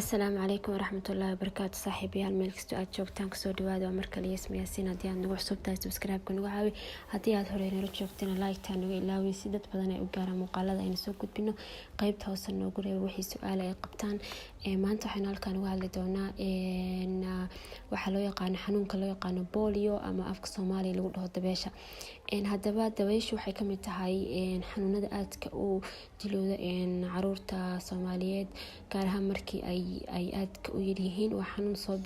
Asalaamu calaykum waraxmatullaahi wabarakaatu. Saaxiibayaal, meel kastoo aad joogtaan, kusoo dhawaada. Waa markale Yasma Yaasiin. Haddii aad nagu cusub tahay, subscribe-ka nagu caawi. Haddii aad horey nala joogtana, like-taa naga ilaawin, si dad badan ay u gaaraan muuqaalada aynu soo gudbino. Qeybta hoose noogu reeba wixii su-aal ay qabtaan. Maanta waxaynu halkaan uga hadli doonaa waxaa loo yaqaano xanuunka loo yaqaano polio, ama afka Soomaaliya lagu dhaho dabeesha. Haddaba dabeyshu waxay kamid tahay xanuunada aadka u dilooda caruurta Soomaaliyeed, gaar ahaan markii ay aadka u yaryihiin. Waa xanuun soo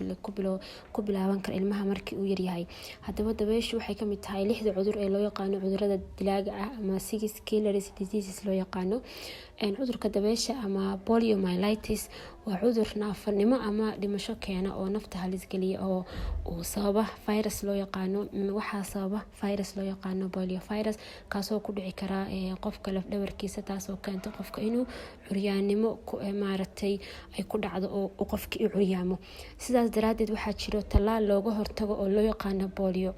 ku bilaaban kara ilmaha markii uu yaryahay. Haddaba dabeyshu waxay kamid tahay lixda cudur ee loo yaqaano cudurada dilaaga ah, ama six killers diseases loo yaqaano. Cudurka dabeysha ama poliomyelitis waa cudur naafanimo ama dhimasho keena oo nafta halis geliya, oo uu sababa virus loo yaqaano, waxaa sababa virus loo yaqaano poliovirus, kaasoo ku dhici karaa qofka lafdhabarkiisa, taasoo keenta qofka inuu curyaanimo maaragtay ay ku dhacdo oo qofki u curyaamo. Sidaas daraadeed waxaa jiro tallaal looga hortago oo loo yaqaano polio.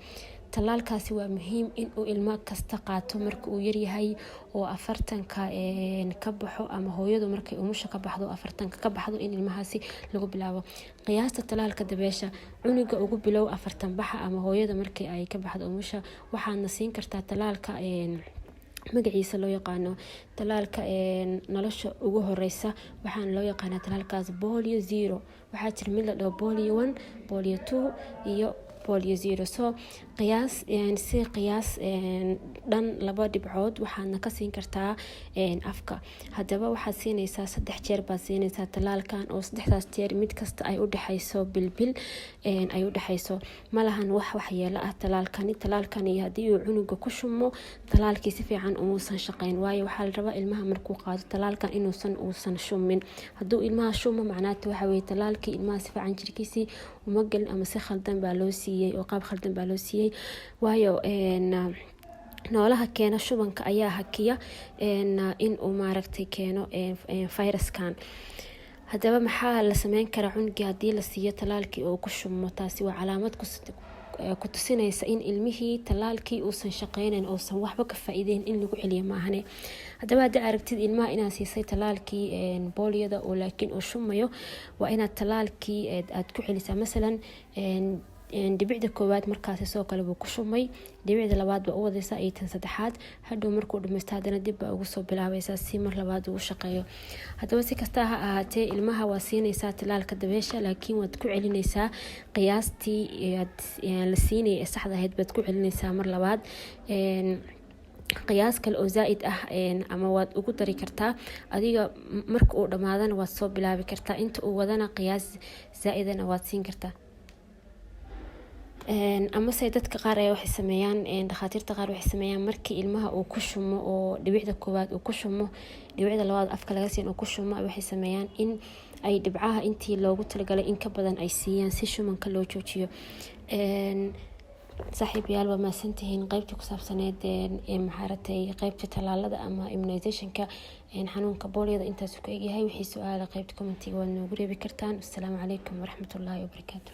Tallaalkaasi waa muhiim inuu ilmo kasta qaato marka uu yaryahay oo 40-ka ka baxo, ama hooyadu markay umusha ka baxdo, 40-ka ka baxdo, in ilmahaasi lagu bilaabo. Qiyaasta tallaalka dabeesha: cunuga ugu bilow 40 baxa ama hooyada markii ay ka baxdo umusha. Waxaadna siin kartaa tallaalka magaciisa loo yaqaano tallaalka nolosha ugu horeysa. Waxaana loo yaqaanaa tallaalkaas polio zero. Waxaa jira mid la dhaho polio one, polio two iyo polio zero. So qiyaas si qiyaas dhan laba dhibcood, waxaadna ka siin kartaa afka. Haddaba waxaad siineysaa saddex jeer baad siineysaa tallaalkan, oo saddexdaas jeer mid kasta ay u dhexeyso bilbil ay u dhexeyso. Malahan wax waxyeelo ah tallaalkani. Tallaalkani haddii uu cunuga ku shumo, tallaalkii si fiican umuusan shaqeyn, waayo waxaa la rabaa ilmaha markuu qaado tallaalkan inuusan uusan shumin. Hadduu ilmaha shumo, macnaata waxa weye tallaalkii ilmaha si fiican jirkiisii uma gelin, ama si khaldan baa loo siiyey oo qaab khaldan baa loo siiyey, waayo noolaha keena shubanka ayaa hakiya in uu maaragtay keeno viruskan. Haddaba maxaa la sameyn karaa cunugii haddii la siiyo tallaalkii oo ku shumo? Taasi waa calaamad ku tusinaysa in ilmihii tallaalkii uusan shaqeyneyn, uusan waxba ka faa-iideyn, in lagu celiyo maahane. Haddaba haddii aragtid ilmaha inaad siisay tallaalkii booliyada oo laakiin uu shumayo, waa inaad tallaalkii aad ku celisaa. Masalan, dhibicda koowaad markaasi sidoo kale buu ku shumay, dhibicda labaad baa u wadaysaa iyo tan saddexaad. Hadhow markuu dhamaysto, haddana dib baa ugu soo bilaabaysaa si mar labaad uu shaqeeyo. Haddaba si kasta ha ahaatee, ilmaha waa siinaysaa tallaalka dabeesha, laakiin waad ku celinaysaa qiyaastii la siinaya ee saxda ahayd baad ku celinaysaa mar labaad. Qiyaas kale oo zaa-id ah ama waad ugu dari kartaa adiga. Marka uu dhamaadana waad soo bilaabi kartaa, inta uu wadana qiyaas zaa-idana waad siin kartaa. Amase dadka qaar ayaa waxay sameeyaan, dhakhaatiirta qaar waxay sameeyaan, markii ilmaha uu ku shumo oo dhibicda koowaad uu ku shumo, dhibicda labaad afka laga siin uu ku shumo, waxay sameeyaan in ay dhibcaha intii loogu talagalay in ka badan ay siiyaan si shumanka loo joojiyo. Saaxiibayaal, waa mahadsantihiin. Qeybtii ku saabsaneed maxaaratay qeybta tallaalada ama immunizationka xanuunka booliyada intaasuu ka egyahay. Wixii su-aala qeybta commentiga waad noogu reebi kartaan. Asalaamu calaykum waraxmatullaahi wabarakaatu.